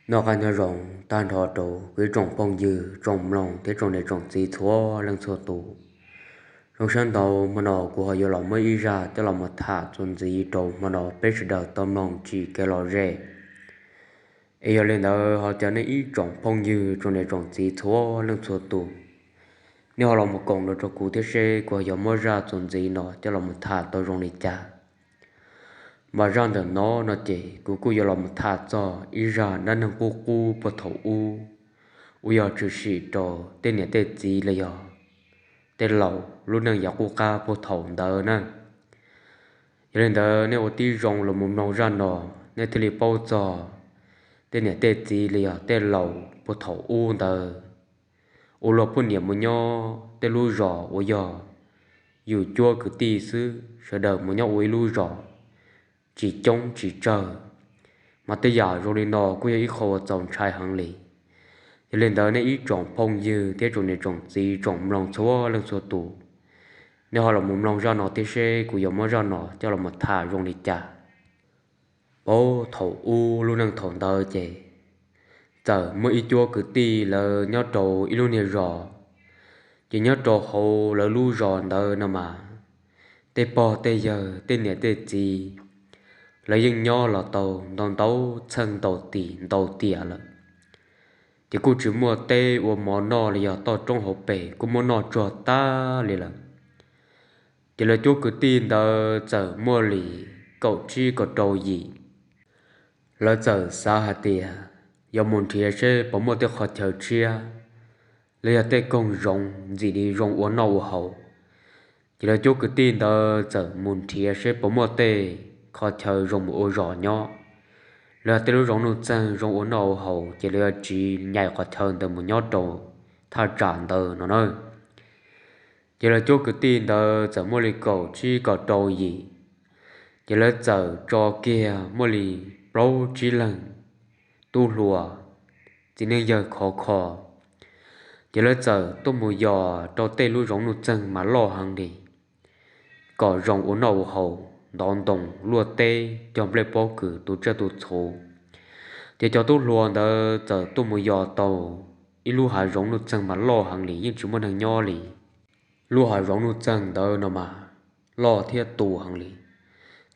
Noj qab nyob zoo tag nrho rau kuv ib tsoom phooj ywg, tsoom mloog thiab tsoom niam tsoom txiv txhua leej txhua tus. Zoo siab ntau, hmo no kuv ho yuav los muab ib zaj coj los mus tham txuas ntxiv rau hmo no peb sawv daws tau mloog tsim kev lom zem. Es yog li ntawd ho cov nej ib tsoom phooj ywg, tsoom niam tsoom txiv txhua leej txhua tus, nej ho los mus koom los rau kuv thiab seb kuv ho yuav muab zaj txuas ntxiv no coj los mus tham tau zoo li cas. Mas zaj ntawm no no ces kuv kuj yuav los mus tham txog ib zaj dab neeg qub qub puag thaum ub, uas yog tshwm sim rau tej niam tej txiv los yog tej laus lub neej yav qub qab puag thaum ntawd na. Yog li ntawd nej ua tib zoo los mus mloog zaj no, nej thiaj li paub txog tej niam tej txiv los yog tej laus puag thaum ub ntawd, uas luag poj niam mus nyob tej lub zos uas yog yus cuab kwv tij xwb, sawv daws mus nyob ua ib lub zos tsis coob tsis tsawg. Mas tej yam zoo li no kuj yog ib qho uas txaus ntshai heev li. Yog li ntawd nej ib tsoom phooj ywg thiab tsoom niam tsoom txiv tsoom mloog txhua leej txhua tus, nej ho los mus mloog zaj no thiab seb kuv yuav muab zaj no coj los mus tham zoo li cas. Puag thaum ub lub neej thaum ntawd ces txawm muaj ib cuab kwv tij lawv nyob rau ib lub niag zos. Ces nyob rau hauv lawv lub zos ntawd no mas, tej pog tej yawg tej niam tej txiv, lawv yeej nyob los tau ntau ntau txheej ntau tim ntau tiam lawm. Ces kuj tsis muaj teb ua mov noj los yog toj roob hauv pes kuj muab noj tsuag tag li lawm. Ces lawv cuab kwv tij ntawd txawm muaj li kaum tsib kaum rau yim. Lawv txawm xav hais tias yuav mus nrhiav seb puas muaj tej qhov chaw tshiab los yog tej koog zoov ntxim li zoo ua noj ua haus. Ces lawv cuab kwv tij ntawd txawm mus nrhiav seb puas muaj tej qhov chaw zoo mus ua zos nyob, los yog tej lub zoov nuj txeeg zoo ua noj ua haus, ces lawv yuav tsiv nyais qhov chaw ntawd mus nyob rau thaj tsam ntawd no na. Ces lawv cuab kwv tij ntawd txawm muaj li kaum tsib kaum rau yim. Ces lawv txawm tso kiag muaj li plaub tsib leeg tub hluas, txiv neej yawg khov kho. Ces lawv txawm tuaj mus yos rau tej lub zoov nuj txeeg mas loj heev li, kom zoo ua noj ua haus, ntov ntoo, luaj teb, cog nplej pob kws, tu tsiaj tu txhu. Ces cov tub hluas ntawd txawm tuaj mus yos tau ib lub hav zoov nuj txeeg mas loj heev li, yeej tsis muaj neeg nyob li. Lub hav zoov nuj txeeg ntawd no mas loj thiab tu heev li,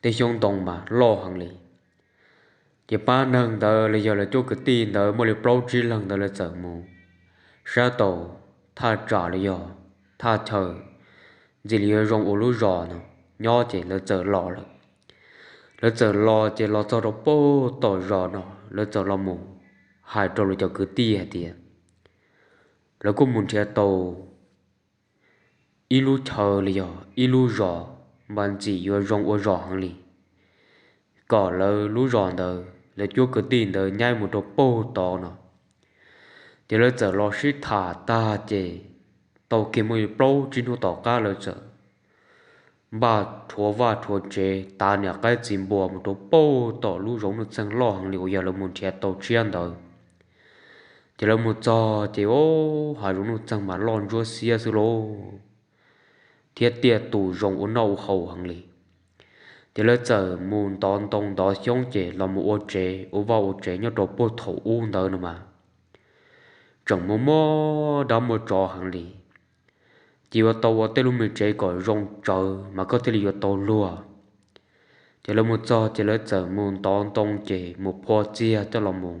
tej xyoob ntoo mas loj heev li. Ces pab neeg ntawd los yog lawv cuab kwv tij ntawd muaj li plaub tsib leeg ntawd lawv txawm mus saib tau thaj tsam los yog thaj chaw ntxim li yuav zoo ua lub zos no nyob, ces lawv txawm los lawm. Lawv txawm los ces los txog rau puag tom zos no, lawv txawm los mus hais rau lawv cov kwv tij hais tias lawv kuj mus nrhiav tau ib lub chaw los yog ib lub zos mas ntxim yuav zoo ua zos heev li, kom lawv lub zos ntawd lawv cuab kwv tij ntawd nyaib mus rau puag tod no. Ces lawv txawm los sib tham tag ces tau kiag muaj plaub tsib hnub tom qab lawv txawm npaj rhuav vaj rhuav tsev tav niam qaib txiv npua mus rau puag tom lub zoov nuj txeeg loj heev li uas yog lawv mus nrhiav tau tshiab ntawd. Ces lawv mus txog ces o, hav zoov nuj txeeg mas loj ntsuab xiab xwb lauj, thiab tiaj tus zoo ua noj ua haus heev li. Ces lawv txawm mus ntov ntoo ntov xyoob ces los mus ua tsev ua vaj ua tsev nyob rau puag thaum ub ntawd no mas tseem muaj muaj dab muaj tsov heev li. Ces yuav tau ua tej lub me tsev kom zoo tsawv mas koj thiaj li yuav tau luag. Ces lawv mus txog ces lawv txawm mus ntov ntoo ces mus phua txiag coj los mus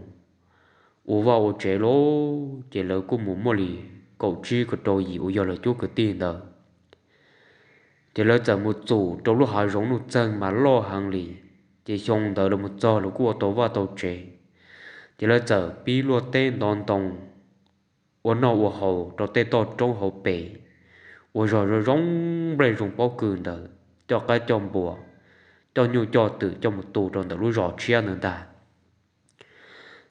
ua vaj ua tsev lauj. Ces lawv kuj mus muaj li kaum tsib kaum rau yim uas yog lawv cuab kwv tij ntawd. Ces lawv txawm mus txum rau lub hav zoov nuj txeeg mas loj heev li. Ces xyoo ntawd lawv mus txog lawv kuj ua tau vaj tau tsev. Ces lawv txawm pib luaj teb ntov ntoo ua noj ua haus rau tej toj roob hauv pes, ua zog zoo zoo nplej zoo pob kws ntawd, coj qaib coj npua, coj nyuj coj twm coj mus tu rau ntawm lub zos tshiab ntawd ntag.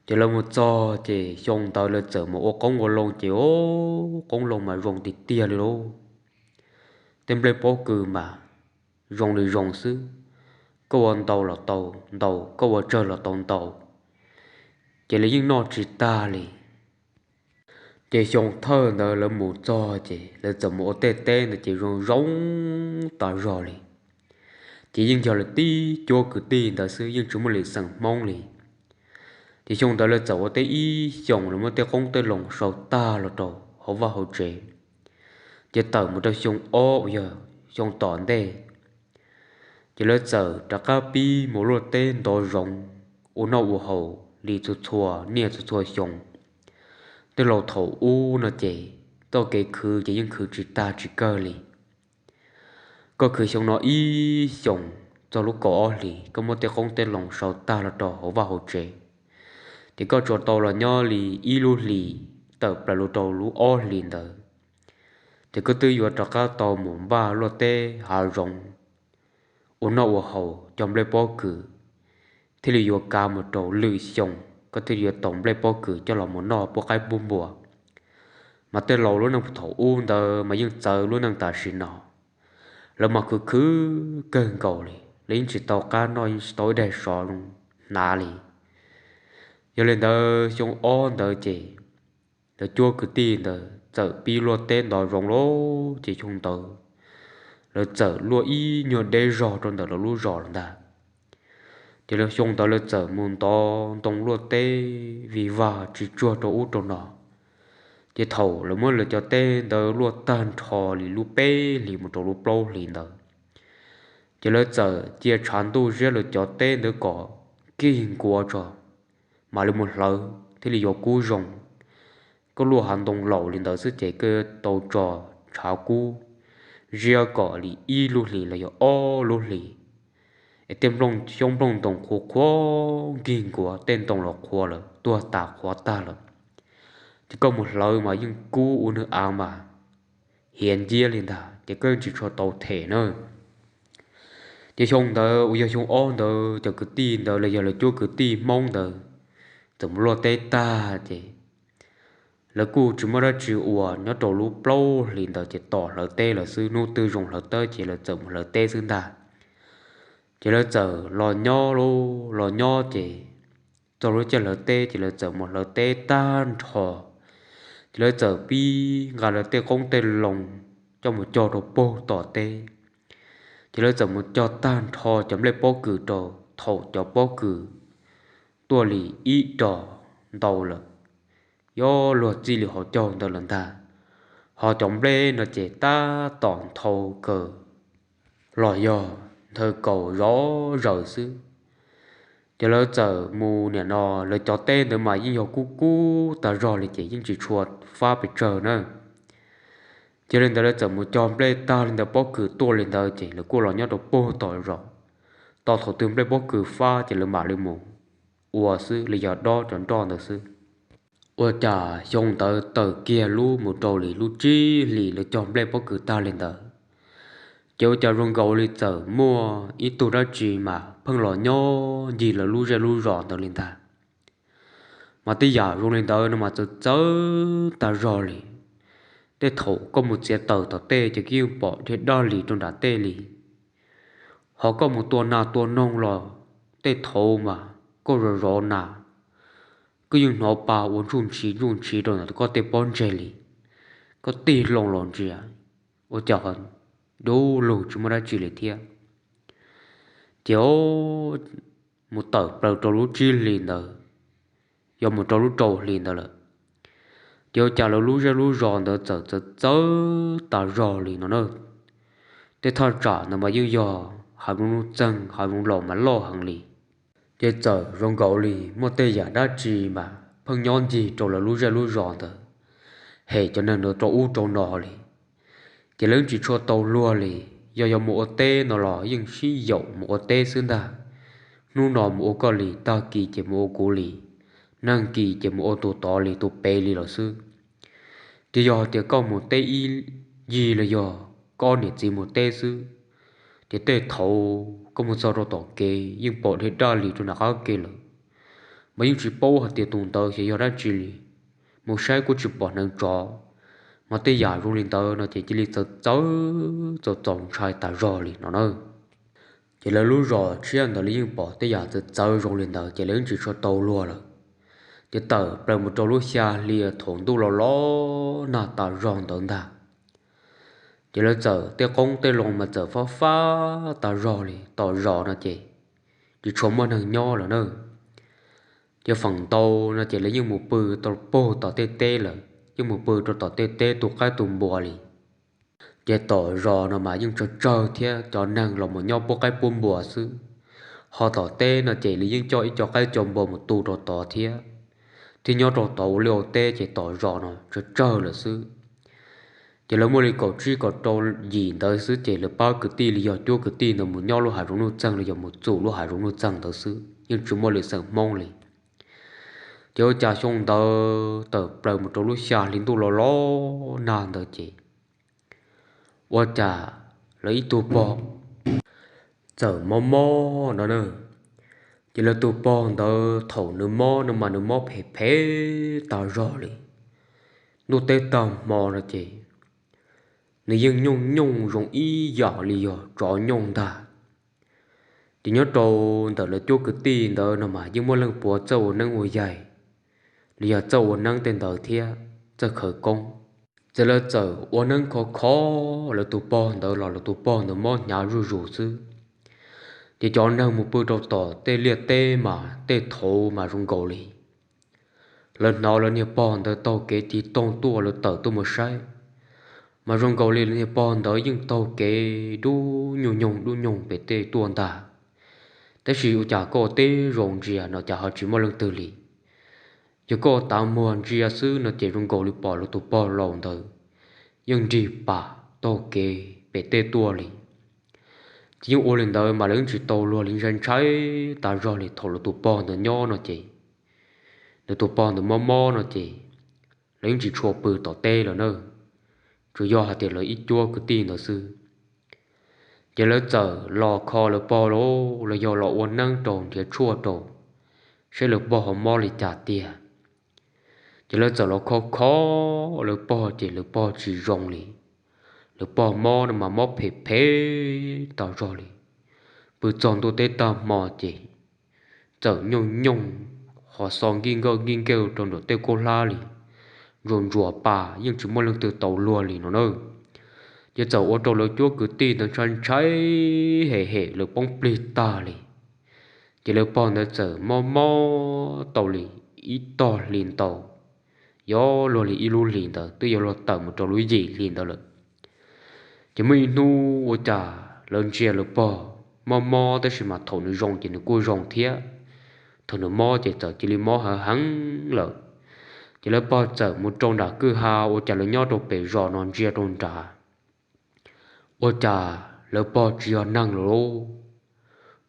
Ces lawv mus txog ces xyoo ntawd lawv txawm mus ua qoob ua loo ces o, qoob loo mas zoo tiag tiag li lauj. Tej nplej pob kws mas zoo li zoo xwb, koj ua ntau los tau ntau, koj ua tsawg los tau ntau, ces lawv yeej noj tsis tag li. Ces xyoo thawj ntawd lawv mus txog ces lawv txawm mus ua tej teb ntawd ces zoo zoo tas zog li. Ces yeej yog lawv tib cuab kwv tij ntawd xwb, yeej tsis muaj li xeem Hmoob li. Ces xyoo ntawd lawv txawm ua teb ib xyoos, lawv muab tej qoob tej loo sau tag los rau hauv vaj hauv tsev. Ces tawm mus rau xyoo ob uas yog xyoo tom ntej, ces lawv txawm rov qab pib mus luaj teb ntov zoov ua noj ua haus li txhua txhua niaj txhua txhua xyoo. Tej laus thaum ub no ces txoj kev khwv ces yeej khwv tsis tag tsis kawg li. Koj khwv xyoo no ib xyoos, txog lub kaum ob hlis koj muab tej qoob tej loo sau tag los rau hauv vaj hauv tsev, ces koj tsuas tau los nyob li ib lub hlis, tawm plaws los rau lub ob hlis ntawd, ces koj twb yuav rov qab tau mus npaj luaj teb hav zoov ua noj ua haus cog nplej pob kws, thiaj li yuav kav mus rau lwm xyoo, koj thiaj li yuav tau nplej pob kws coj los mus noj pub qaib pub npua. Mas tej laus lub neej thaum ub ntawd mas yeej txawv lub neej tam sim no. Lawv mas khwv khwv kawg nkaus li, lawv yeej tsis tau qab noj, yeej tsis tau ib daig sov zoo hnav li. Yog li ntawd xyoo ob ntawd ces lawv cuab kwv tij ntawd txawm pib luaj teb ntov zoov lawm, ces xyoo ntawd lawv txawm luaj ib nyuag deb zog rau ntawm lawv lub zos lawm ntag. Ces lawv xyoo ntawd lawv txawm mus ntov ntoo luaj teb vij vag tsis tsuag rau ub rau no. Ces thaum lawv muab lawv cov teb ntawd luaj tag nrho li lub peb hlis mus rau lub plaub hlis ntawd, ces lawv txawm cia tshav ntuj ziab lawv cov teb ntawd kom kig nkuav tso, mam li mus hlawv thiaj li yuav kub zoo. Koj luaj hav ntoo laus li ntawd xwb ces koj tau tso tshav kub ziab kom li ib lub hlis los yog ob lub hlis, es tej xyoob nplooj ntoo qhuav qhuav nkig nkuav, tej ntoo los qhuav lawm, tuag tas qhuav tag lawm, ces koj mus hlawv mas yeej kub ua nws av mas hiav nciab li ntag, ces koj yeej tsis tshua tau them na. Ces xyoo ntawd uas yog xyoo ob ntawd cov kwv tij ntawd los yog lawv cuab kwv tij Hmoob ntawd txawm mus luaj teb tag ces lawv kuj tsis muaj dab tsi ua, nyob rau lub plaub hlis ntawd ces tos hlawv teb lawm xwb, hnub twg zoo hlawv teb ces lawv txawm mus hlawv teb xwb ntag. Ces lawv txawm los nyob, los nyob ces txog lub caij hlawv teb ces lawv txawm mus hlawv teb tag nrho. Ces lawv txawm pib nqa lawv tej qoob tej loo coj mus cog rau puag tom teb. Ces lawv txawm mus cog tag nrho cov nplej pob kws rau thaum cov pob kws tuaj li ib ros ntau lawm, yuav luag txij li hauv caug ntawd lawm ntag. Ho cov nplej no ces tab tom nthau kawg los yog nthawv kaus zov zaws xwb. Ces lawv txawm mus, nim no lawv cov teb ntawd mas yeej yog kub kub tas zog li ces yeej tsis tshua fab pes tsawg na. Ces li ntawd lawv txawm mus cog nplej tag li ntawd pob kws tuaj li ntawd ces lawv kuj los nyob rau puag tom zos, tos thaum twg nplej pob kws fab ces lawv mam li mus ua xwb li, yog dob cov nroj ntawd xwb. Ua cas xyoo ntawd tawm kiag lub mus rau li lub tsib hlis lawv cog nplej pob kws tag li ntawd, ces ua cas zoo nkaus li txawm muaj ib tug dab tsi mas pheej los nyob ncig lawv lub zej lub zos ntawd li ntag. Mas tej yam zoo li ntawd no mas txawv txawv tas zog li. Tej thaum koj mus txiav taws tom tej ces koj yeej pom dhia daj li rau nram tej li. Ho koj mus tua nas tua noog los tej thaum mas koj zov zov nas, koj yeej hnov pa ua ntsuj ntshiv ntsuj ntshiv rau ntawm koj tej pob ntseg li. Koj tig loo los ntsia, ua cas dub lug tsis muaj dab tsi li thiab. Ces mus tawm plaws rau lub tsib hlis ntawd, yog mus rau lub rau hlis ntawd lawm, ces ua cas lawv lub zej lub zos ntawd txawm txawv txawv tas zog li no na. Tej thaj tsam ntawd mas yeej yog hav zoov nuj txeeg, hav zoov laus mas loj heev li. Ces txawm zoo nkaus li muaj tej yam dab tsi mas pheej nyob ncig rau lawv lub zej lub zos ntawd, hem cov neeg ntawd rau ub rau no li. Ces lawv tsis tshua tau luag li, yog yog mus ua teb no los yeej sib yaum mus ua teb xwb ntag. Hnub no mus ua koj li, tag kis ces mus ua kuv li, nag kis ces mus ua tus tod li tus pem li los xwb. Ces yog hais tias koj mus teb ib ncig los yog koj niam txiv mus teb xwb, ces tej thaum koj mus txog rau tom kev yeej pom dhia daj li rau nram qab kev lawm. Mas yeej tsis paub hais tias tus ntawd xyov yog dab tsi li, mus saib kuj tsis pom hneev tsov. Mas tej yam zoo li ntawd no ces cia li txawv txawv txaus txaus ntshai tas zog li no na. Ces lawv lub zos tshiab ntawd li yeej pom tej yam txawv txawv zoo li ntawd ces lawv yeej tsis tshua tau luag lawm. Ces tawm plaws mus rau lub xya hli thaum ntuj los los nag tas zog ntawd ntag, ces lawv txawm tej qoob tej loo mas txawm fab fab tas zog li, tom zos no ces tsis tshua muaj neeg nyob lawm na. Yog feem ntau no ces lawv yeej mus pw rau puag tom tej teb lawm, yeej mus pw rau tom tej teb tu qaib tu npua li. Ces tom zos no mas yeej tsawg tsawg thiab cov neeg los mus nyob puab qaib puab npua xwb. Ho tom teb no ces lawv yeej coj ib co qaib co npua mus tu rau tod thiab, thiab nyob rau tod ua liaj ua teb ces tom zos no tsawg tsawg lawm xwb. Ces lawv muaj li kaum tsib kaum rau yim ntawd xwb ces lawv pab kwv tij li yog cuab kwv tij ntawd mus nyob lub hav zoov nuj txeeg los yog mus txum lub hav zoov nuj txeeg ntawd xwb, yeej tsis muaj lwm xeem Hmoob li. Ces ua cas xyoo ntawd tawm plaws mus rau lub xya hli ntuj los los nag ntawd ces ua cas lawv ib tug pog txawm mob mob no na. Ces lawv tus pog ntawd thaum nws mob no mas nws mob phem phem tag zog li. Ntuj teb tag hmo no ces nws yeej nyooj nyooj zoo ib yam li yog tsov nyooj ntag. Ces nyob rau ntawm lawv cuab kwv tij ntawd no mas yeej muaj leej puav txawj ua neeb ua yaig, los yog txawj ua neeb tej ntawd thiab txawj khawv koob. Ces lawv txawm ua neeb khov kho lawv tus pog ntawd los lawv tus pog ntawd mob hnyav zuj zus xwb. Ces cov neeg mus pw rau tom tej liaj teb mas tej thaum mas zoo nkaus li lawv hnov lawv niag pog ntawd taug kev tig tooj tuaj lawv tawm tuaj mus saib, mas zoo nkaus li lawv niag pog ntawd yeej taug kev dub nyoog nyoog dub nyoog pem tej tuaj ntag. Tab sis ua cas koj ua tib zoo ntsia no cas ho tsis muaj leej twg li. Yog koj tav muag ntsia xwb no ces zoo nkaus li pom lawv tus pog laus ntawd yeej nrig pas taug kev pem tej tuaj li. Ces yeej ua li ntawd mas lawv yeej tsis tau luag li, ntshai ntshai tas zog li thaum lawv tus pog ntawd nyob no ces, lawv tus pog ntawd mob mob no ces lawv yeej tsis tshua pw tom teb lawm na, tsuas yog hais tias lawv ib cuab kwv tij ntawd xwb. Ces lawv txawm los kho lawv pog lauj, los yog los ua neeb rau nrhiav tshuaj rau, saib lawv pog ho mob li cas tiag. Ces lawv txawm los kho kho lawv pog ces lawv pog tsis zoo li. Lawv pog mob no mas mob phem phem tas zog li. Pw txog ntuj teb tag hmo ces txawm nyooj nyooj, ho xo nkij nkawj nkij nkawj rau nraum tej kuab hlab li, ntsuas ntsuas pa, yeej tsis muaj leej twg tau luag li no na. Ces txawm ua rau lawv cuab kwv tij ntawd ntshai ntshai hem hem lawv poob plig tag li. Ces lawv pog ntawd txawm mob mob tau li ib tog hli ntau, yuav luag li ib lub hlis ntawd twb yuav luag tawm mus rau lub yim hli ntawd lawm. Ces muaj ib hnub ua cas lawv ntsia lawv pog mob mob tab sis mas thaum nws zoo ces nws kuj zoo thiab, thaum nws mob ces txawm cia li mob heev heev lawm. Ces lawv pog txawm mus rau nram kwj ha, ua cas lawv nyob rau pem zos no ntsia rau nrad, ua cas lawv pog tsis yog neeg lawm lauj.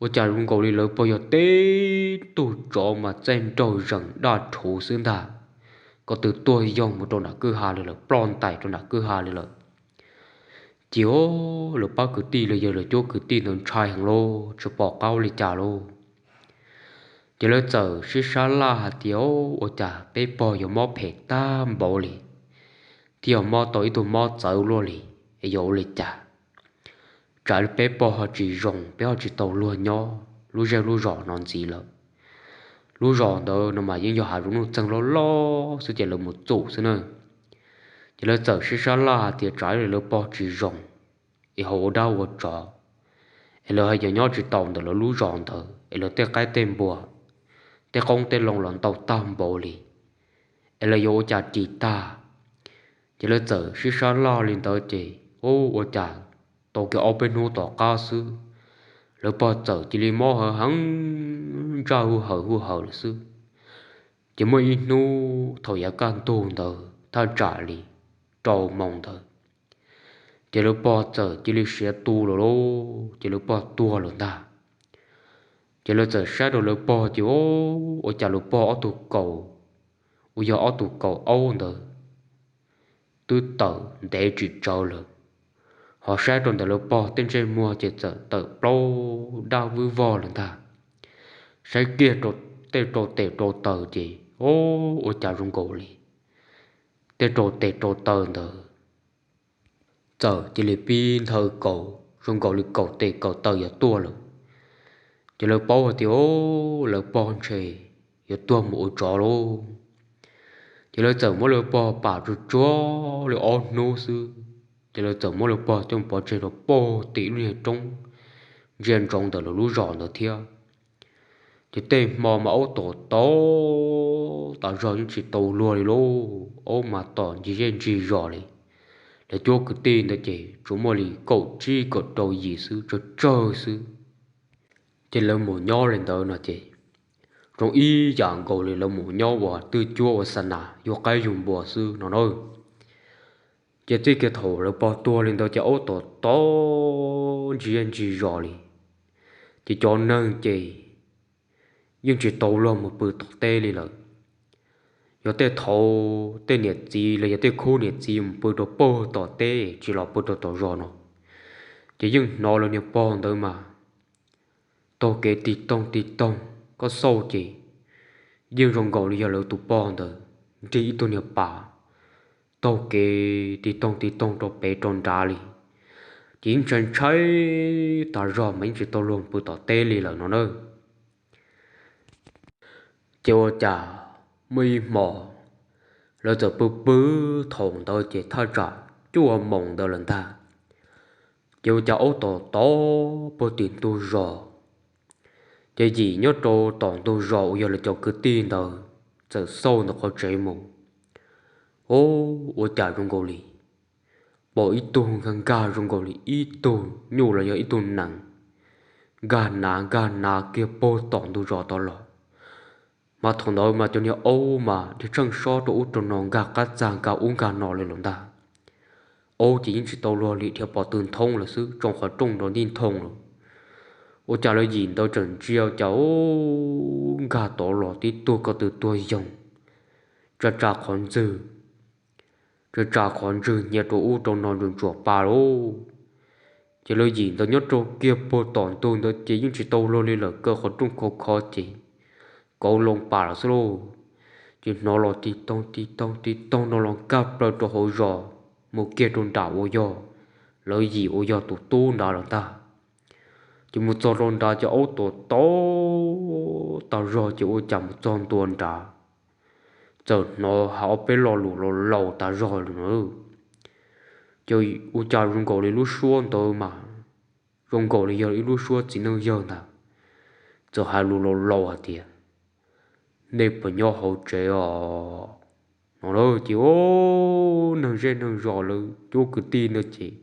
Ua cas zoo nkaus li lawv pog yog tib tug tsov mas txaij nraug zees daj rhuv xwb ntag. Ko tw tuag yoog mus rau nram kwj ha li lawm, ploj ntais rau nram kwj ha li lawm. Ces lawv pab kwv tij los yog lawv cuab kwv tij ntawd ntshai heev lauj, tsis pom qab ua li cas lauj. Ces lawv txawm sib sab laj hais tias, Ua cas peb pog yuav mob phem tag npaum li, thiaj yog mob tau ib tug mob txawv luaj li, es yuav ua li cas? Tsam peb pog ho tsis zoo, peb ho tsis tau luag nyob lub zej lub zos no ntxiv lawm. Lub zos ntawd no mas yeej yog hav zoov nuj txeeg loj loj xwb ces lawv mus txum xwb na. Ces lawv txawm sib sab laj hais tias tsam lawv pog tsis zoo es ho ua dab ua tsov, es lawv ho yuav nyob tsis tau ntawm lawv lub zos ntawd, es lawv tej qaib tej npua, tej qoob tej loo los ntau tag npaum li, es lawv yuav ua cas ris tag. Ces lawv txawm sib sab laj li ntawd ces, ua cas tau kiag ob peb hnub tom qab xwb, lawv pog txawm cia li mob heev heev, ntsaj huj hawm huj hawm lawm xwb. Ces muaj ib hnub thaum yav kaj ntug ntawd thaj tsam li rau moos ntawd, ces lawv pog txawm cia li siav tu lawm lauj, ces lawv pog tuag lawm ntag. Ces lawv txawm saib rau lawv pog ces, ua cas lawv pog ob tug kaus uas yog ob tug kaus aub ntawd twb tawm ntev tsis tsawg lawm, ho saib rau ntawm lawv pog tej ntsej muag ces txawm tawm plaub daj vwb vog lawm ntag. Saib kiag rau tej rau tes rau taw ces, ua cas zoo nkaus li tej rau tes rau taw ntawd txawm cia li pib nthaw kaus zoo nkaus li kaus tes kaus taw yuav tuaj lawm. Ces lawv paub hais tias, lawv pog ntshe yuav tuag mus ua tsov lauj. Ces lawv txawm muab lawv pog pam tsuag tsuag li ob hnub xwb, ces lawv txawm muab lawv pog coj pov tseg rau puag tim lub niag roob ntsia ntsoov ntawm lawv lub zos ntawd thiab. Ces tej hmo mas aub tom tau tas zog yeej tsis tau luag li lauj, aub mas tom ncig zej ncig zos li. Lawv cuab kwv tij ntawd ces tsuas muaj li kaum tsib kaum rau yim xwb, tsawg tsawg xwb. Ces lawv mus nyob li ntawd no ces zoo ib yam nkaus li lawv mus nyob ua twj cuab ua xa nas yug qaib yug npua xwb no na. Ces txij kiag thaum lawv pog tuag li ntawd ces aub tom tau ncig zej ncig zos li. Ces cov neeg ces yeej tsis tau luag mus pw tom teb li lawm. Yog tej thaum tej niam txiv los yog tej khub niam txiv mus pw rau puag tom teb tsis los pw rau tom zos no, ces yeej hnov lawv niag pog ntawd mas taug kev tig toog tig toog, koj xauj ces yeej zoo nkaus li yog lawv tus pog ntawd nrig ib tug niag pas taug kev tig toog tig toog rau pem rau nrad li. Ces yeej ntshai ntshai tas zog mas yeej tsis tau luag pw tom teb li lawm no na. Ces ua cas muaj ib hmo lawv txawm pw pw, thaum ntawd ces thaj tsam cuaj moos ntawd lawm ntag. Ces ua cas aub tom tau puag tim ntug zos, ces yim nyob rau tom ntug zos uas yog lawv cov kwv tij ntawd txawm xauj ntawm qhov tsev mus. Ub, ua cas zoo nkaus li pom ib tug nkag nkag zoo nkaus li ib tug nyuj los yog ib tug nees nkag nav nkag nav kiag puag tom ntug zos tod los. Mas thaum ntawd mas cov niag aub mas dhia tsheej sob rau ub rau no nkag qab txag nkag ub nkag no li lawm ntag. Aub ces yeej tsis tau luag li, dhia pom tw nthoob lawm xwb, tsoo qhov rooj nrov ntij nthoo lawm. Ua cas lawv yim ntawd tseem ntsia cas nkag tod los tib tug ko tw tuag yoog, tsa tsa qhov ntswg, tsa tsa qhov ntswg hnyiav rau ub rau no ntsuas ntsuas pa lauj. Ces lawv yim ntawd nyob rau kiag puag tom ntug ntawd ces yeej tsis tau luag li lawm, kaw qhov rooj khov khov ces kauv loo pam lawm xwb lauj. Ces hnov los tig toog tig toog tig toog no los nkag plaws rau hauv zos mus kiag rau nram uas yog lawv yim uas yog tus tub nrad lawm ntag. Ces mus txog rau nrad ces aub tom tau tag zog ces ua cas mus txog ntua nrad txawm hnov hais ob peb lo lus laus laus tas zog li na. Ces ua cas zoo nkaus li lub suab ntawd mas zoo nkaus li yog ib lub suab txiv neej yawg ntag, txawm hais lus laus laus hais tias, nej puas nyob hauv tsev os no. Ces neeg zej neeg zos lawv cuab kwv tij ntawd ces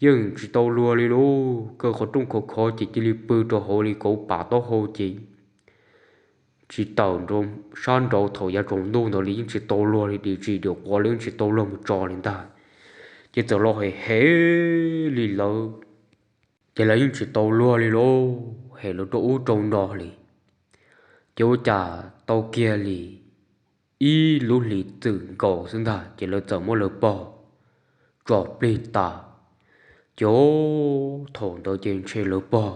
yeej tsis tau luag li lauj, kaw qhov rooj khov khov ces cia li pw rau hauv li kauv pam taub hau ces tsis tawm sab nraud thaum yav tsaus ntuj ntawd li, yeej tsis tau luag li, dim tsis dim quav li, yeej tsis tau luag mus tso li ntag. Ces txawm los hem hem li lawv, ces lawv yeej tsis tau luag li lauj, hem lawv rau ub rau no li. Ces ua cas tau kiag li ib lub hlis txwm nkaus xwb ntag ces lawv txawm muab lawv pog tso plig tas. Ces thaum ntawd ces ntshe lawv pog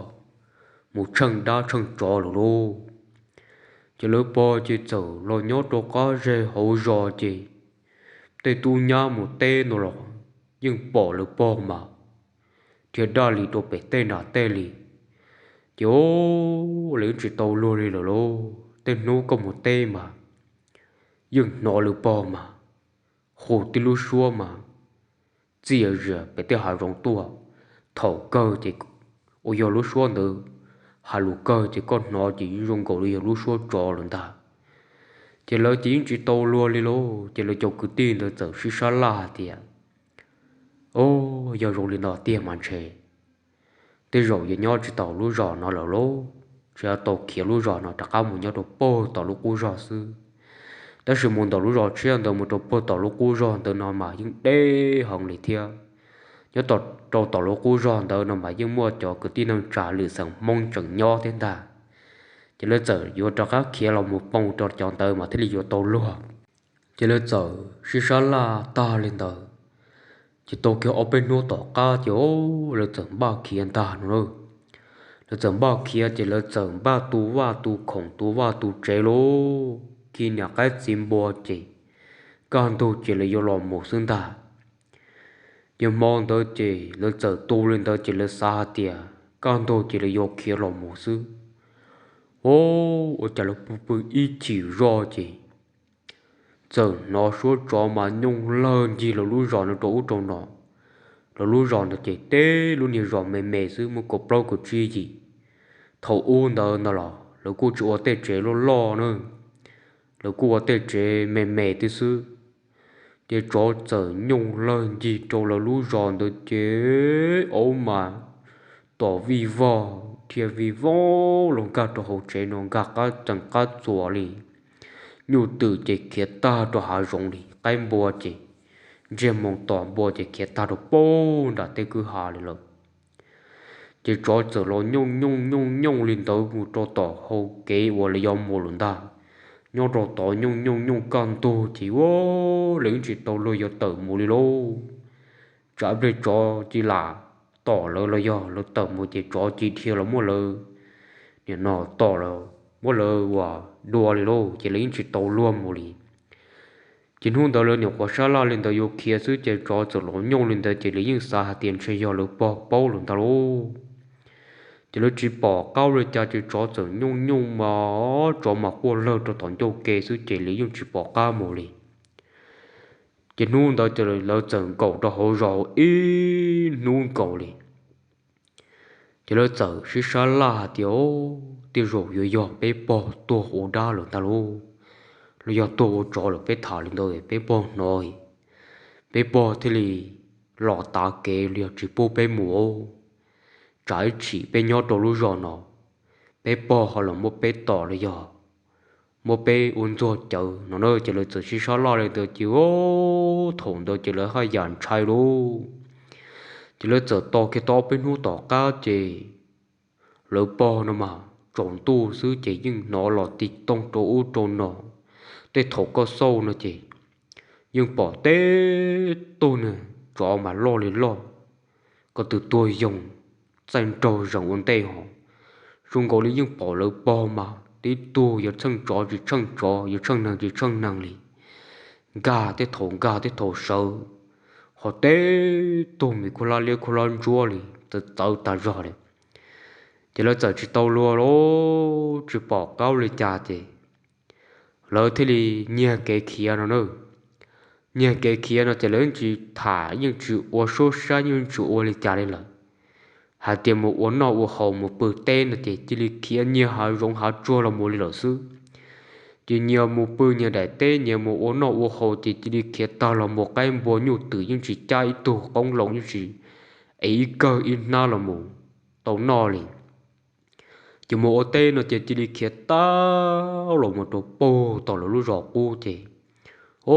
mus tsheej dab tsheej tsov lawm lauj. Ces lawv pog ces txawm los nyob rau qab zej hauv zos ces tej tub nyab mus teb no los yeej pom lawv pog mas dhia daj li rau pem tej nram tej li. Ces lawv yeej tsis tau luag li lawm lauj, tej hnub koj mus teb mas yeej hnov lawv pog mas hu tib lub suab mas txias zias pem tej hav zoov tuaj. Thaum kawg ces uas yog lub suab ntawd hais lus kawg ces koj hnov ces yeej zoo nkaus li yog lub suab tsov lawm ntag. Ces lawv ces yeej tsis tau luag li lauj, ces lawv cov kwv tij ntawd txawm sib sab laj hais tias, o, yog zoo li no tiag mas ntshe tej zaum yuav nyob tsis tau lub zos no lawm lauj, ntshe yuav tau khiav lub zos no rov qab mus nyob rau puag tom lub qub zog xwb. Tab sis mus ntawm lub zos tshiab ntawd mus rau puag tom lub qub zog ntawd no mas yeej deb heev li thiab. Nyob rau tom lub qub zog ntawd no mas yeej muaj cov kwv tij neej tsa lwm xeem Hmoob tseem nyob thiab ntag. Ces lawv txawm yuav rov qab khiav los mus poo rau cov ntawd mas thiaj li yuav tau luag. Ces lawv txawm sib sab laj tag li ntawd, ces tau kiag ob peb hnub tom qab ces lawv txawm npaj khiav ntag no na. Lawv txawm npaj khiav ces lawv txawm npaj tu vaj tu khoom tu vaj tu tsev lauj, khi niam qaib txiv npua ces kaj ntug ces lawv yuav los mus xwb ntag. Ces hmo ntawd ces lawv txawm tu li ntawd ces lawv xav hais tias kaj ntug ces lawv yuav khiav los mus xwb. O, ua cas lawv pw pw ib chim zoj ces txawm hnov suab tsov mas nyooj lawg ncig lawv lub zos no rau ub rau no. Lawv lub zos no ces teb lub niag zos me me xwb, muaj kaum plaub kaum tsib yim. Thaum ub ntawd no los lawv kuj tsis ua tej tsev loj loj na, lawv kuj ua tej tsev me me tib xwb. Ces tsov txawm nyooj lawg ncig rau lawv lub zos ntawd ces, aub mas, tom vij vog dhia vij vog los nkag rau hauv tsev no, nkag qab tsees qab txuas li. Nyuj twm ces khiav tag rau hav zoov li, qaib npua ces ntsiag moo tom npua ces khiav tag rau pem nram tej kwj ha li lawm. Ces tsov txawm los nyooj nyooj nyooj nyooj li ntawd mus rau tom hau kev uas lawv yuav mus lawm ntag. Nyob rau tod nyooj nyooj nyooj kaj ntug ces ua, lawv yeej tsis tau luag yuav tawm mus li lauj. Tsam ib pliag tsov cia lam tom lawv los yog lawv tawm mus ces tsov cia dhia los muab lawv, nim no tom los muab lawv ua dua li lauj, ces lawv yeej tsis tau luag mus li. Ces hnub ntawd lawv nyuam qhuav sab laj li ntawd yuav khiav xwb ces tsov txawm los nyooj li ntawd ces lawv yeej xav hais tias ntshe yog lawv pog paub lawm ntag lauj. Ces lawv tsis pom qab ua li cas ces tsov txawm nyooj nyooj mas tsov mas quaj lawg rau tom ncauj ke xwb ces lawv yeej tsis pom qab mus li. Ces hnub ntawd ces lawv txawm nkaum rau hauv zos ib hnub nkaus li. Ces lawv txawm sib sab laj hais tias, Au, tej zaum yuav yog peb pog tuag ua dab lawm ntag lauj, los yog tuag ua tsov lawm, peb tham li ntawd peb pog hnov, peb pog thiaj li los tav kev los yog tsis pub peb mus. Tsam ib chim peb nyob rau lub zos no, peb pog ho los muab peb tom los yog muab peb ua ntxuag cawv no na. Ces lawv txawm sib sab laj li ntawd ces thaum ntawd ces lawv haj yam ntshai lauj. Ces lawv txawm tos kiag tau ob peb hnub tom qab ces lawv pog no mas tsaus ntuj xwb ces yeej hnov los ti tooj rau ub rau no. Tej thaum koj xauj no ces yeej pom teb tug niag tsov mas loj li loj, ko tw tuag yoog, txaij nraug zees ua ntej ho. Zoo nkaus li yeej pom lawv pog mas tib tug yuav tsheej tsov tsis tsheej tsov, yuav tsheej neeg tsis tsheej neeg li. Nkag tej thaum nkag tej thaum sawv, ho teb tug me khuab hlab liab khuab hlab ntsuab li, txawv txawv tas zog li. Ces lawv txawm tsis tau luag lauj, tsis pom qab li cas ces lawv thiaj li nyiag kev khiav no na. Nyiag kev khiav no ces lawv yeej tsis tham, yeej tsis ua suab sab, yeej tsis ua li cas li lawm. Hais tias mus ua noj ua haus mus pw teb no ces cia li khiav nyiag hav zoov hav tsuag los mus li lawm xwb. Ces nyias mus pw nyias daim teb, nyias mus ua noj ua haus ces cia li khiav tag los mus, qaib npua nyuj twm yeej tsis cab ib tug, qoob loo yeej tsis ev ib kawg ib hnab los mus tau noj li. Ces mus ua teb no ces cia li khiav tag los mus rau puag tom lawv lub zos qub ces, o,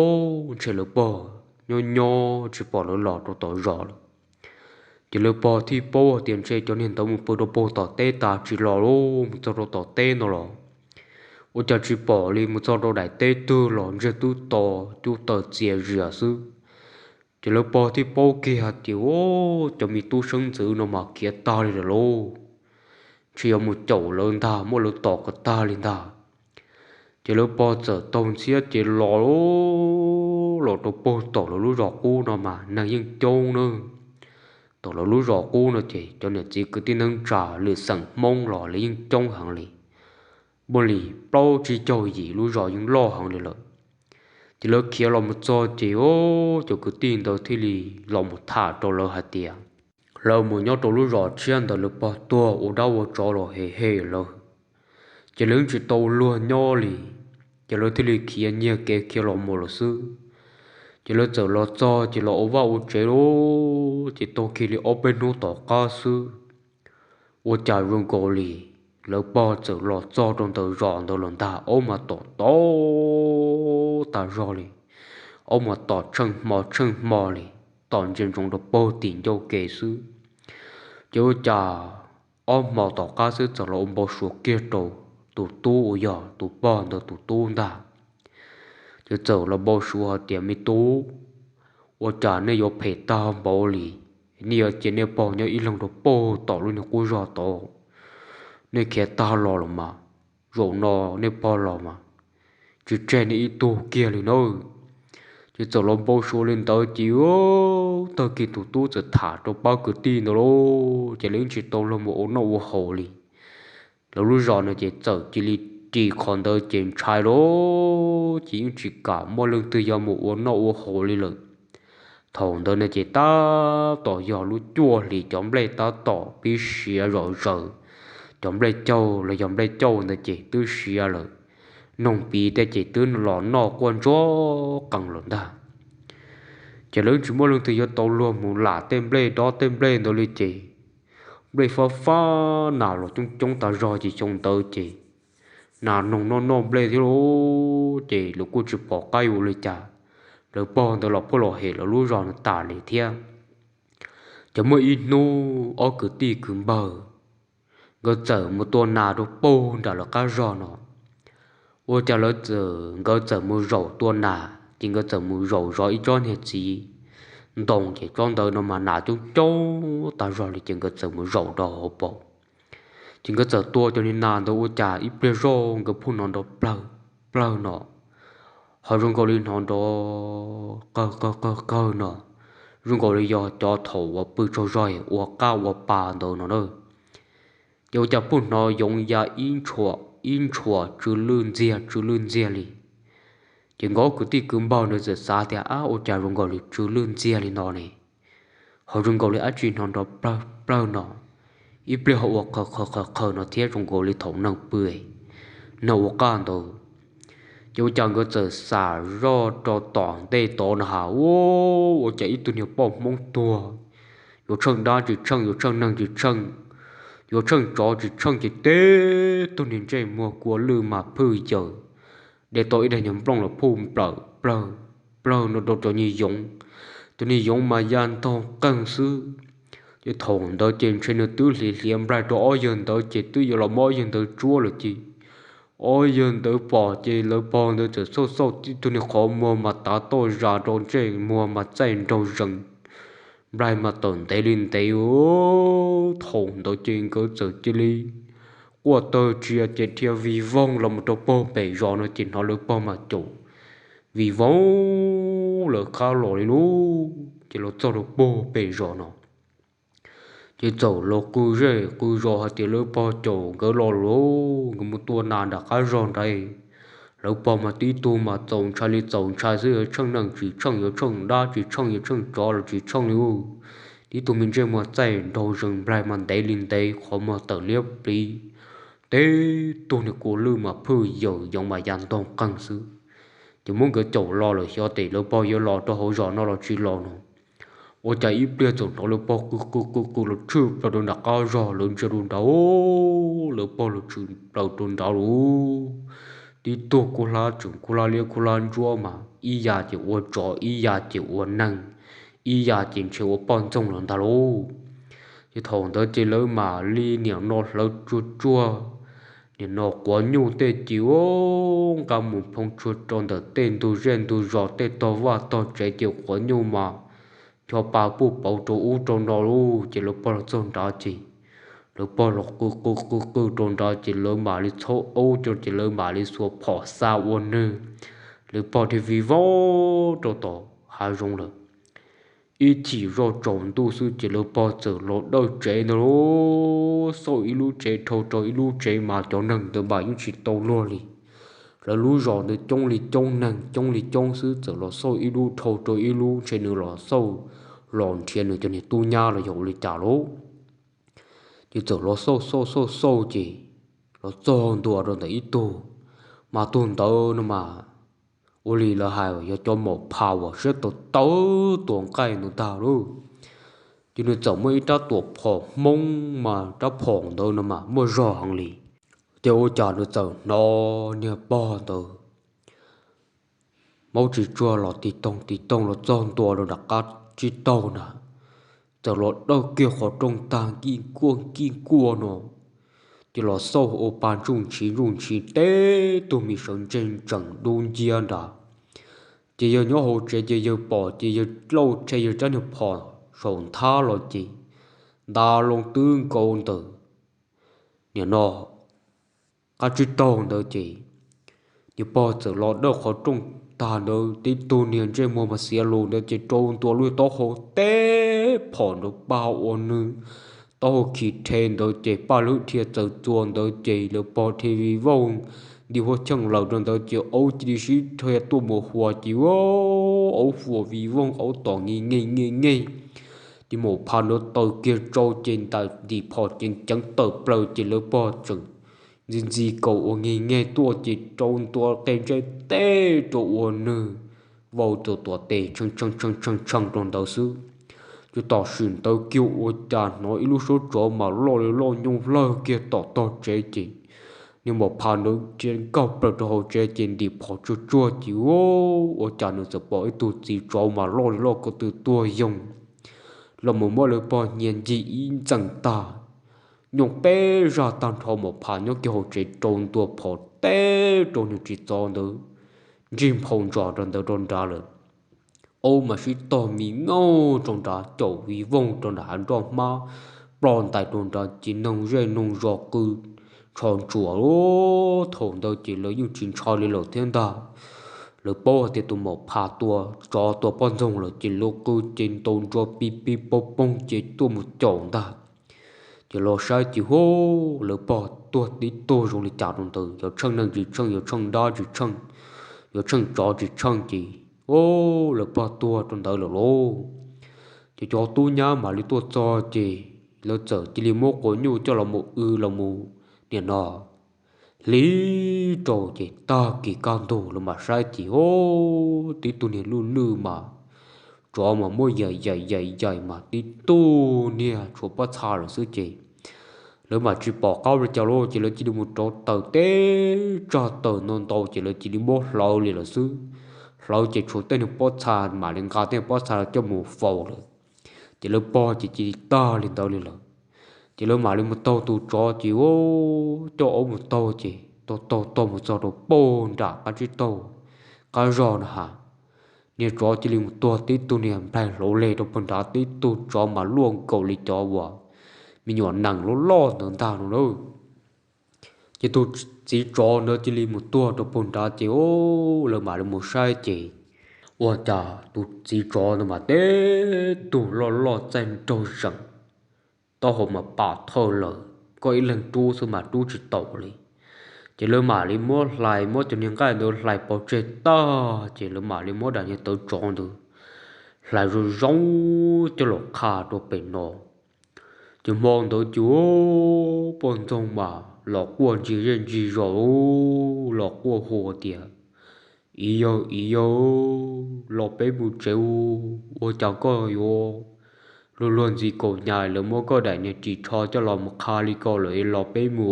ntshe lawv pog nyob nyob tsis pom lawv los rau tom zos lawm. Ces lawv pog thiaj paub hais tias ntshe cov niag ntawd mus pw rau puag tom teb tas tsis los lauj, mus txog rau tom teb no los ua cas tsis pom li, mus txog rau daim teb twg los ntsiag twb to, cub taws txias zias xwb. Ces lawv pog thiaj paub kiag hais tias, o, cov me tub seeb ntxwv no mas khiav tag li lawm lauj, ntshe yuav mus caum lawv ntag, muab lawv tom kom tag li ntag. Ces lawv pog txawm taug ntxhiab ces los los rau puag tom lawv lub zos qub no mas neeg yeej coob na. Tom lawv lub zos qub no ces cov niam txiv kwv tij neej tsa lwm xeem Hmoob los lawv yeej coob heev li. Muaj li plaub tsib caug yim lub zos yeej loj heev li lawm. Ces lawv khiav los mus txog ces, o, cov kwv tij ntawd thiaj li los mus tham rau lawv hais tias lawv mus nyob rau lub zos tshiab ntawd lawv pog tuag ua dab ua tsov los hem hem lawv, ces lawv yeej tsis tau luag nyob li. Ces lawv thiaj li khiav nyiag kev khiav los mus lawm xwb. Ces lawv txawm los txog ces los ua vaj ua tsev lauj, ces tau kiag li ob peb hnub tom qab xwb, ua cas zoo nkaus li lawv pog txawm los txog rau ntawm zos ntawd los ntag, aub mas tom tom tas zog li, aub mas tom tsheej hmo tsheej hmo li, tom ntsia ntsoov rau puag tim ncauj ke xwb. Ces ua cas ob hmo tom qab xwb txawm los ua npau suav kiag rau tus tub uas yog tus pog ntawd tus tub ntag. Ces txawm los npau suav hais tias, me tub, ua cas nej yuav phem tag npaum li, nej yuav cia nej pog nyob ib leeg rau puag tom lub niag qub zos tod, nej khiav tag los los mas, zaum no nej pog los mas tsis tseg nej ib tug kiag li nawb. Ces txawm los npau suav li ntawd ces tag kis tus tub txawm tham rau pab kwv tij ntawd lauj, ces lawv yeej tsis tau luag mus ua noj ua haus li. Lawv lub zos no ces txawm cia li ris qhov ntawd ces ntshai lauj, ces yeej tsis kam muaj leej twg yuav mus ua noj ua haus li lawm. Thaum ntawd no ces tab tom yog lub cuaj hlis cov nplej tab tom pib siav zom zaws, cov nplej caug los yog nplej cauj ntawd ces twb siav lawm, noog piv tej ces twb los noj quaj ntsuag qees lawm ntag. Ces lawv tsis muaj leej twg yuav tau luag mus lam tej nplej dob tej nplej ntawd li ces nplej fab fab, nas los coob coob tas zog ces xyoo ntawd ces nas noog noj noj nplej thiab lauj, ces lawv kuj tsis pom qab yuav ua li cas. Lawv pog ntawd los pheej los hem lawv lub zos no tas li thiab. Ces muaj ib hnub ob kwv tij kwv npawg nkawd txawm mus tua nas rau puag nram lawv qab zog no. Ua cas lawv txawm, nkawd txawm mus zaum tua nas ces nkawd txawm mus zaum zov ib tsob niag txiv ntoo ces tsob ntawd no mas nas coob coob tas zog li ces nkawd txawm mus zaum rau hauv paus. Ces nkawd txawm tua cov niag nas ntawd ua cas ib pliag zoj nkawd pheej hnov nrov plawg plawg no, ho zoo nkaus li hnov nrov qawg qawg qawg qawg no, zoo nkaus li yog cov thaum uas pw tsaug zog ua qaj ua pa ntawd no na. Ces ua cas pheej hnov yoov ya ib ntshua tsw lwj ntxiag tsw lwj ntxiag li. Ces nkawd ob kwv tij kwv npawg ntawd txawm xav tias, ab, ua cas zoo nkaus li tsw lwj ntxiag li no ne? Ho zoo nkaus li dab tsi hnov nrov plawg plawg no, ib pliag ho ua qhawv qhawv qhawv qhawv no thiab zoo nkaus li thaum neeg pw, neeg ua qaj ntawd. Ces ua cas nkawd txawm xam zoj rau tom ntej tod no has, ua cas ib tug niag poj Hmoob tuag, yuav tsheej dab tsis tsheej, yuav tsheej neeg tsis tsheej, yuav tsheej tsov tsis tsheej ces tib tug niag ntsej muag kua lwj mas phwj yaws, de tau ib daig nyuag nplooj los phuj nplawm plawg plawg no rau cov niag yoov. Cov niag yoov mas ya ntog qeeg xwb. Ces thaum ntawd ces ntshe nws twb hliv hliav nplaig rau ob yawg ntawd ces twb yuav los muab ob yawg ntawd tsuab lawm ces ob yawg ntawd pom ces lawv pog ntawd txawm xauj xauj tib tug niag qhov muag mas tav toj zas rau ntsej muag mas txaij nraug zees, nplaig mas tawm ntev li ntev. Thaum ntawd ces nkawd txawm cia li quaj tawg tsias ces dhia vij voog los mus rau puag pem zos no ces hnov lawv pog mas caum vij voog lawv qab los li lauj. Ces los txog rau puag pem zos no ces txawm los qw zej qw zos hais tias lawv pog caum nkawd los lawm, nkawd mus tua nas nram qab zog nrad. Lawv pog mas tib tug mas txaus ntshai li txaus ntshai xwb, yuav tsheej neeg tsis tsheej, yuav tsheej dab tsis tsheej, yuav tsheej tsov los tsis tsheej li lauj. Tib tug me ntsej muag txaij nraug zees, nplaig mas ntev li ntev, qhov muag tawm liab pliv, tib tug niag kua lwj mas phwj yaws, yoov mas ya ntog qeeg xwb. Ces muab nkawd caum los lawm xyov tes lawv pog yuav los rau hauv zos no los tsis los no. Ua cas ib pliag txawm hnov lawv pog qw qw qw qw los tshwj plaws rau nram qab zog, lawv ntsia rau nrad, lawv pog los tshwj plaws rau nrad lauj. Tib tug kub hlab tseem kub hlab liab kub hlab ntsuab mas ib yam ces ua tsov, ib yam ces ua neeg, ib yam ces ntshe ua poj ntxoog los ntag lauj. Ces thaum ntawd ces lawv mam li niam no hlawv tsuag tsuag, niam no quav nyuj tej ces ua nqa mus phoo tsuag rau ntawm tej ntug zej ntug zos tej tog vaj tog tsev ces quav nyuj mas ncho pa puj pauv rau ub rau no lauj. Ces lawv pog los txog nrad ces lawv pog los qw qw qw qw rau nrad ces lawv mam li txhob aub coj ces lawv mam li xuas phom xa ua nws, lawv pog thiaj vij voog rau tom hav zoov lawm. Ib chim zoj tsaus ntuj xwb ces lawv pog txawm los dawj tsev ntag lauj, xauj ib lub tsev dhau rau ib lub tsev mas cov neeg ntawd mas yeej tsis tau luag li. Lawv lub zos ntawd coob li coob neeg coob li coob xwb, txawm los xauj ib lub dhau rau ib lub, ntshe nws los xauj los nrhiav nws cov niag tub nyab los yog ua li cas lauj. Ces txawm los xauj xauj xauj xauj ces los txog ntua rau ntawm ib tug, mas tug ntawd no mas ua li lawv hais yog cov maum pha uas siab tawv tawv tua nqaij ntawd ntag lauj. Ces nws txawm muaj ib rab tuam phom Hmoob mas rab phom ntawd no mas muaj zog heev li. Ces ua cas nws txawm hnov niag pog ntawd maub tsis tsuag los tig toog tig toog los txog ntua rau nram qab tsib taug na, txawm los dawj kiag qhov rooj tag nkij nkuaj nkij nkuaj no, ces los xauj ua pa ntsuj ntshiv ntsuj ntshiv teb tug me sawv ntseg ntsees dub nciab nrad. Ces yawg nyob hauv tsev ces yawg pom ces yawg lauj rhe yawg rab niag phom saum nthab los ces nta loo twb nkaus ntawm niam no qab tsib taug ntawd ces niag pog txawm los dawj qhov rooj tag ntawd tib tug niag ntsej muag mas xiav lus ntawd ces rau ntua lub taub hau teb phom nrov pag ua nws taub hau khi rhe ntawd ces paj lwg dhia txawm txuas ntawd ces lawv pog dhia vij voog nti huab cheej lawm rau ntawd ces aub cia li sib dhia tuaj mus huas ces aub huas vij voog aub tom nge nge nge nge. Ces maum pha ntawd taws kiag rau ces ntim phom ceev ceev tawm plaws ces lawv pog tseem ntxi ntxi kaus ua nge nge tuaj ces rau ntua qe ntsej teb rau ua nws vau tuam tuam tes tshee tshee tshee tshee rau ntawd xwb. Ces tam sim ntawd kiag ua cas hnov ib lub suab tsov mas loj li loj nyooj lawg kiag tom tog tsev ces niag maum pha ntawd ntsia nkag plaws rau hauv tsev ces ntim phom tsuag tsuag ces ua cas nws txawm pom ib tug txiv tsov mas loj li loj ko tw tuag yoo los mus muab lawv pog nyiag ncig ib ntxees tag, nyooj peb zaj tag nrho. Maum pha nyob kiag hauv tsev rau ntua phom teb rau niag txiv tsov ntawd ntsig nphau ntsos rau ntawd rau nrad lawm. Aub mas sib tog mi nyuj rau nrad, caum vij voog rau nram hav nroj hmab, ploj ntais rau nrad ces noog zej noog zos qw tsho ntsuam. Thaum ntawd ces lawv yeej tsis ntshai li lawm thiab ntag. Lawv paub hais tias tus maum pha tua tsov tua poj ntxoog lawm ces lawv qw ces ntaus nrov pib pib poob poob ces tuaj mus caum ntag. Ces los saib ces hu, lawv pog tuag tib tug zoo li cas rau ntawd, yuav tsheej neeg tsis tsheej, yuav tsheej dab tsis tsheej, yuav tsheej tsov tsis tsheej ces lawv pog tuag rau ntawd lawm lauj. Ces cov tub nyab mam li tuaj txog ces lawv txawm cia li muab quas nyuj coj los mus w los mus niam no hliv rau ces tag kis kaj ntug lawv mam saib ces hu, tib tug niag lwj lwj mas tsov mas muab yaim yaim yaim yaim mas tib tug niag tshuav pob txha lawm xwb ces lawv mam tsis pom qab li cas lauj ces lawv cia li mus rauv taws teb tsag taws no ntau ces lawv cia li muab hlawv li lawm xwb. Hlawv ces tshuav tej niag pob txha mam li nqa tej pob txha coj mus faus lawm. Ces lawv pog ces cia li tag li ntawd li lawm. Ces lawv mam li mus taug tus tsov ces hu, coj aub mus taug ces taug taug taug mus txog rau puag nram qab tsib taug qab zog na has, niag tsov cia li mus tuag tib tug niag nplaig hlauv leg rau puag nrad, tib tug tsov mas luaj nkaus li cov uas me nyuam nees loj loj ntawd ntag no lauj. Ces tus txiv tsov ntawd cia li mus tuag rau puag nrad ces lawv mam li mus saib ces ua cas tus txiv tsov ntawd mas tib tug loj loj txaij nraug zeem, taub hau mas pam thawj lawm, koj ib leeg rub xwb mas rub tsis taus li. Ces lawv mam li muab hlais, muab cov niag nqaij ntawd hlais pov tseg tag ces lawv mam li muab daim niag tawv tsov ntawd hlais zoo zoo coj los qha rau pem no. Ces hmo ntawd ces poj ntxoog mas los quaj ntsig zej ntsig zos, los quaj hu tias, Ib yawg, ib yawg, los peb mus tsev, ua cas koj yuav luag luag ntxiv kaum nyais lawv muab koj daim niag ris tsho coj los mus qha li ko lawm, los peb mus.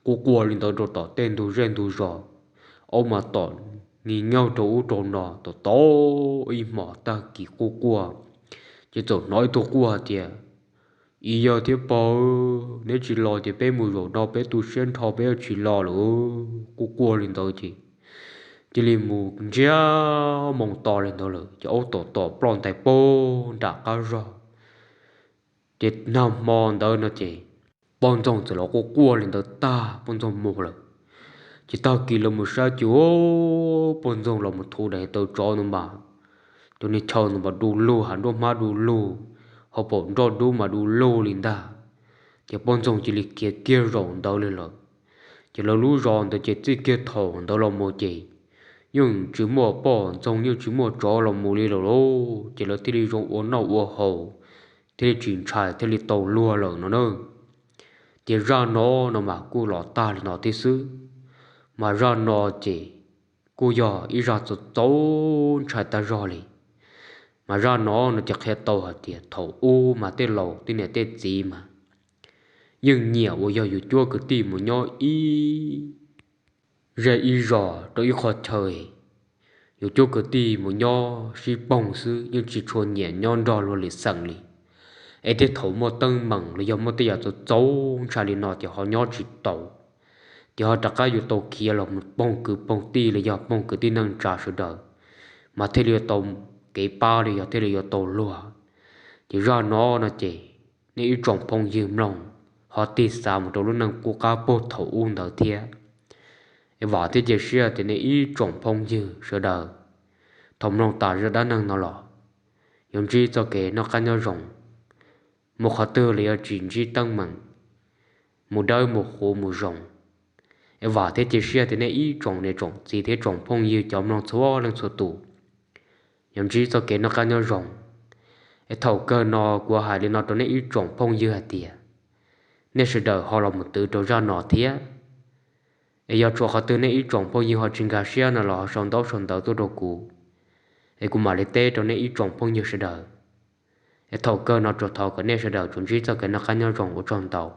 Quaj quaj li ntawd rau tom tej ntug zej ntug zos, aub mas tom ni nyaug rau ub rau no tom tau ib hmos tag kis quaj quaj, ces txawm hnov ib tug quaj tias, Ib yawg thiab pog, neb tsis los ces peb mus zaum no peb tu siab nrho peb yuav tsis los lawm. Quaj quaj li ntawd ces cia li mus ntsiag moo to li ntawd lawm ces aub tom tom ploj ntais puag nram qab zog. Ces nag hmo ntawd no ces poj ntxoog txawm los quaj quaj li ntawd tag poj ntxoog mus lawm. Ces tag kis lawv mus saib ces poj ntxoog los mus thu daim tawv tsov ntawd mas cov niag chaw ntawd mas du lug, hav nruab hmab du lug, hauv paus nroj dub mas du lug li ntag. Ces poj ntxoog cia li khiav kiag zaum ntawd li lawm. Ces lawv lub zos ntawd ces txij kiag thaum ntawd los mus ces yeej tsis muaj poj ntxoog yeej tsis muaj tsov los mus li lawm lauj. Ces lawv thiaj li zoo ua noj ua haus, thiaj li tsis ntshai thiaj li tau luag lawm no na. Ces zaj no no mas kuj los tag li no thiab xwb. Mas zaj no ces kuj yog ib zaj txaus txaus ntshai tag zog li. Mas zaj no no ces qhia tau hais tias thaum ub mas tej laus tej niam tej txiv mas yeej nyiam uas yog yus cuab kwv tij mus nyob ib zej ib zos rau ib qho chaw, yus cuab kwv tij mus nyob sib poog xwb yeej tsis tshua nyiam nyob nrog luag li xeem li. Es tej thaum muaj teeb meem los yog muaj tej yam txaus txaus ntshai li no ces ho nyob tsis tau, ces ho rov qab yuav tau khiav los mus poog kwv poog tij los yog poog kwv tij neej tsa sawv daws, mas thiaj li yuav tau kev pab los yog thiaj li yuav tau luag. Ces zaj no no ces nej ib tsoom phooj ywg mloog ho tig xav mus rau lub neej qub qab puag thaum ub ntawd thiab. Es vam thiab cia siab tias nej ib tsoom phooj ywg sawv daws thaum mloog tas zaj dab neeg no los yuav ntsib txoj kev noj qab nyob zoo, mus qhov twg los yuav tsis ntsib teeb meem, mus dawb mus huv mus zoo. Es vam thiab cia siab tias nej ib tsoom niam tsoom txiv thiab tsoom phooj ywg cov mloog txhua leej txhua tus yuav ntsib txoj kev noj qab nyob zoo. Es thaum kawg no kuv hais li no rau nej ib tsoom phooj ywg hais tias nej sawv daws ho los mus twv rau zaj no thiab. Es yog tshuav qhov twg nej ib tsoom phooj ywg ho tsis nkag siab no los ho sau ntaub sau ntawv tuaj rau kuv, es kuv mam li teb rau nej ib tsoom phooj ywg sawv daws. Es thaum kawg no tsuas thov kom nej sawv daws tsuas ntsib txoj kev noj qab nyob zoo, ua tsaug ntau.